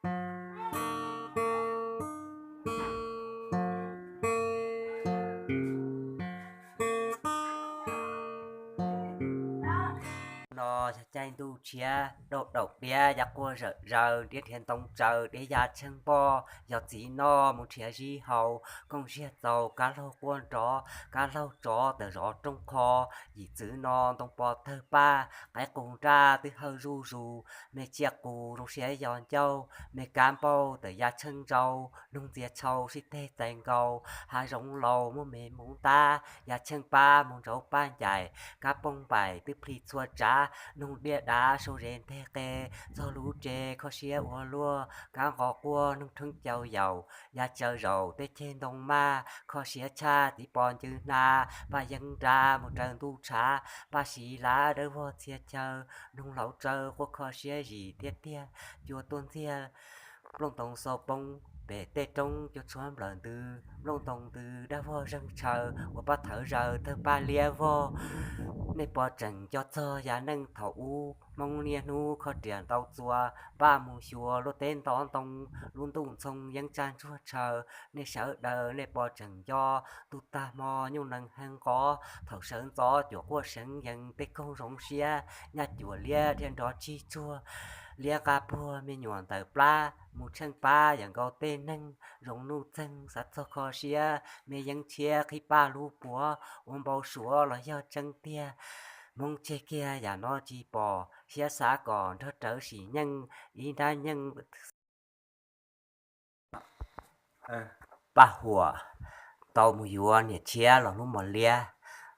No yog caij ntuj tshiab, daum daum diab ya quaj zawm zaws, diab nrhiav ntoo tsaws, diab ya tsheej npoj, yog txiv noj mus nrhiav zib haus, kooj ziag txaus, kab laug quaj nrov, kab laug tsov tawm zov rooj qho, yim txwv no ntoo pov tawg paj, qaib qus nraj twb hawj zuj zus, me tsiaj qus zoo siab yos ncauj, me kab npauj tawm ya tsheej ntsau, noog ntxias tshau sib teg txais nkaus, hav zoov laus muaj me mus ntab, ya tsheej pab mus ntsauv paj ncaim, kab pooj npaim twb plig txhua tsav, noog diaj dav sau zes nteg qe, txog lub tsev kho siab ua luaj, kab nqos quaj noog rheeb cau yaus, ya tsaws zaum tej ceg ntoo maj, kho siab tshaj txiv pos ncw hnav, paj yeeb nra mus raws ntuj tshav, paj siv lav dawb vog txhia chaw, noog laus tsaw quaj kho siab zim tiag tiag, cua tuaj ntxiag, nplooj ntoo xau poob pem tej roob cua tshuab nplawm ntws, nplooj ntoo ntws dab vog zeeg tshaw, ua paj thawv zaws tawg paj liab vog. Nej pom tseem nco txog yav neej thaum ub, Hmoob niaj hnub kho riam ntau txuas, npaj mus xyuas luaj teb ntov ntoo, lub ntuj ntxhoo yeeb tsaj ntsuag tshaw. Nej sawv daws nej pom tseem nco, ntuj tag hmo nyuj nees heev nqov, thaum sawv ntxov cuam quaj seev yees tej koog zoov siab, nyaj cuam liab dhia nrov tsig tsuag, liab nqaj puag me nyuam ntawm plab, mus tsheej pab yam nkaus tej neeg, zoo nuj txeeg xav txog kho siab, me yeeb tshiab qhib paj lub puav, ua npau suav los yog tseeb tiag. Hmoob tseg kiag yam no tsis pom, siab xav kom nrog rawv sim nyeej, ib nrab nyeej Paj huam tau mus yuav niam tshiab los hlub mos liab.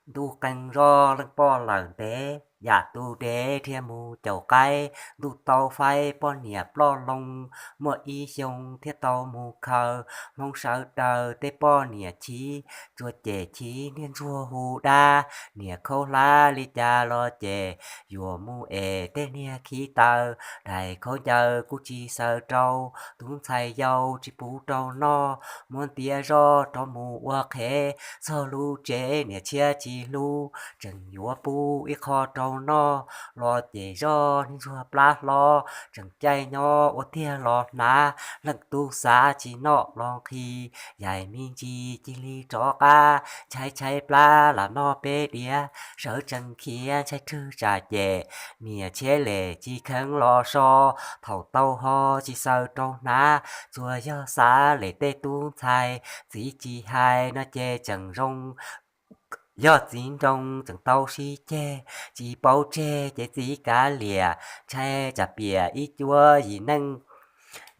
Ntuj qee zoj leej poj lawm ntev, yam tu dev dhia mus caum qaib. Ntuj tau faib poj niam ploj loo, muaj ib xyoo thiaj tau mus khaws. Hmoob sawv daws tej poj niam chiv, tsuas cem chiv niag ntsuag hu dab. Niam khaub hlab li cas los cem, yuav mus es tej niag khib taw. Daim khaub ncaws kuj tsis xaws rau, tub ntxhais yau tsis pub rau noj. Muab ntiab zoj rov mus ua qhev, txog lub tsev niam tshiab tsis hlub. Tseem yuav pub ib qho rau noj, los cem zoj niag ntsuag plab hlob. Tseem caij nyob ua tiag los hnav, leej tub xav tsis noj los nqhis. Yaim me ntsis cia li rov qab, ntshai tshaib plab lam noj peb diav. Sawv tsees khiav ntshai rwg tsam cem, niam tshiab lem tsis kheev los so. Thaum tau ho tsis xaws rau hnav, tsuas yog xav lem tej tub ntxhais. Txiv tsis hais no ces tseem zoo, yog txiv nroo tseem tau sib ceg. Tsis paub tseg ces txiv kav liam, ntshai tsam piam ib cuab yim neej.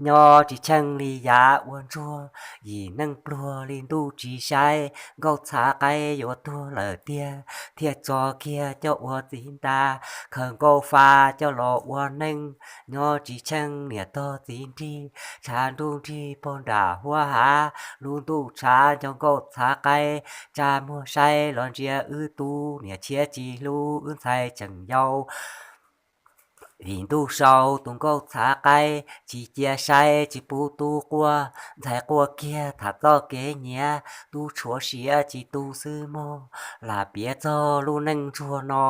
Nyob tsis tsheej li yav ua ntsuag, yim neej pluag li ntuj tsis saib. Nkauj txhav qaib yuav tuag lawm tiag, thiaj tso kiag coj ua txiv nta. Khaws nkauj fa coj los ua neej, nyob tsis tsheej niam tog txiv nrig. Tshav ntuj nrig pog nram huab hav, lub ntuj tshav nco nkauj txhav qaib. Tsa muag saib los ntsia wb tub, niam tshiab tsis hlub wb ntxhais tseem yau. Vim ntuj sau tus nkauj txhav qaib, tsis cia saib tsis pub tub quaj. Ntxhais quaj kiag tham txoj kev nyiav, tub tshuav siav tsis tu xwb mog. Lam piav txog lub neej ntsuag no,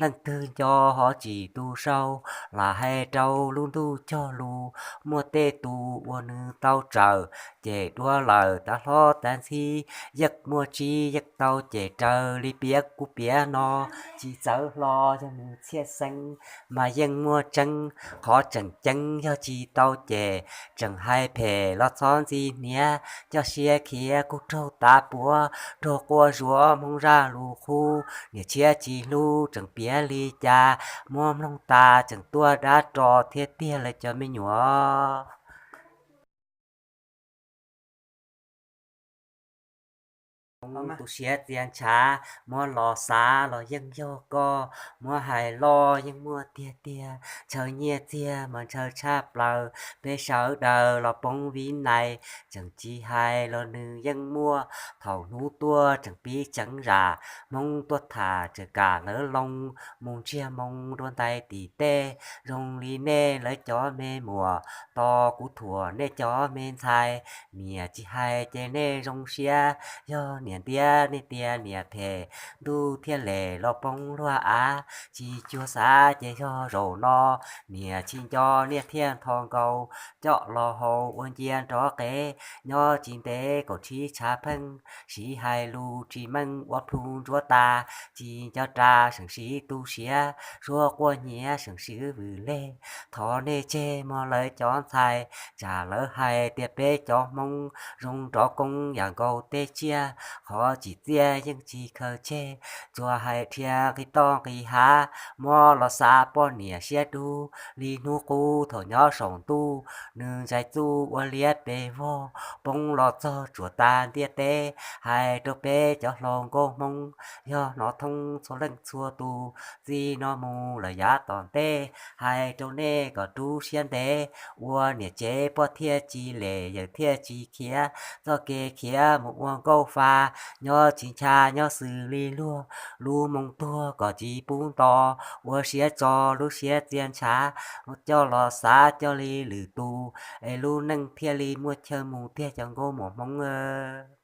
leej twg nco ho tsis tu sau. Lam hais rau lub ntuj cog lus, muaj tej tus uas nws tau tsawm, cem dua lawm tav hlob tav ntxhib. Yeej muaj tsib yeej tau cem raws li piav kuv piav no. Tsis txawv hlo yog nws txhiaj xeeb, mas yeej muaj tseeb. Qhov tseem ceeb yog tsis tau cem, tseem hais phem los txhob ntxi hniav. Coj siab khiav kuj raug tav puav, raug quaj zuav Hmoob zaj lus qub. Niam tshiab tsis hlub tseem piav li cas, muab mloog tas tseem tuaj dab ro thiab tiag lawv cov me nyuam. Tu siab txia ntshav, muab los xav los yeej yog koj, muab hais loj yeej muaj tiag tiag. Ntshaw nyiaj txiag mas ntshaw tshaj plaws, peb sawv daws los poob vib nais. Tseem tsis hais los nws yeej muaj, thaum hnub tuaj tseem pib tseev zam. Hmoob tuaj tham tseem kam lawv loo, mus ntsiag moo dua ntais tim tej. Zoo li nej lawv cov me muam, tos kuv thuam nej cov me ntxhais. Niam tsis hais ces nej zoo siab, yog niam ntiab nej tias niam phem, ntuj thiaj li los poob luag av. Tsis cuag xav ces yog zaum no niam tsis nco niaj thiaj nthos nkaus, coj los haus ua ncia nrov qev. Nyob tsis ntev kaum tsib tshav pheej, siv hais lus tsis meej ua plhu ntsuav tas, tsis nco ras seem siv tu siav, suab quaj nyiav seem siv vwm leg. Thov nej tseg mog lawv cov ntxhais, tsam lawv hais tias peb cov Hmoob zoo nrov koob yam nkaus tej tsiaj, qhov tsim txiaj yeej tsis khaws tseg, tsuas hais dhia nqi toj nqi hav, muab los xav poj niam siab dub li hnub qub thaum nyob saum ntuj. Nws ntsais txuj ua liab pes vog, poob los txog tsuas tas ntiaj teb. Hais rau peb cov hluas nkauj Hmoob, yog hnov thoob txhua leej txhua tus, txij no mus lawm yav tom ntej, hais rau nej kom rub siab ntev, ua niam tsev poj thiaj tsis lem yawm thiaj tsis khiav, txoj kev khiav mus ua nkauj fa, nyob tsis ncha nyob xws li luag, lub moo tuag kom tsis pub nto, ua siab tso lub siab txia ntshav, coj los xav coj li lwm tus, es lub neej thiaj li muaj chaw mus tiag cov nkauj muam Hmoob.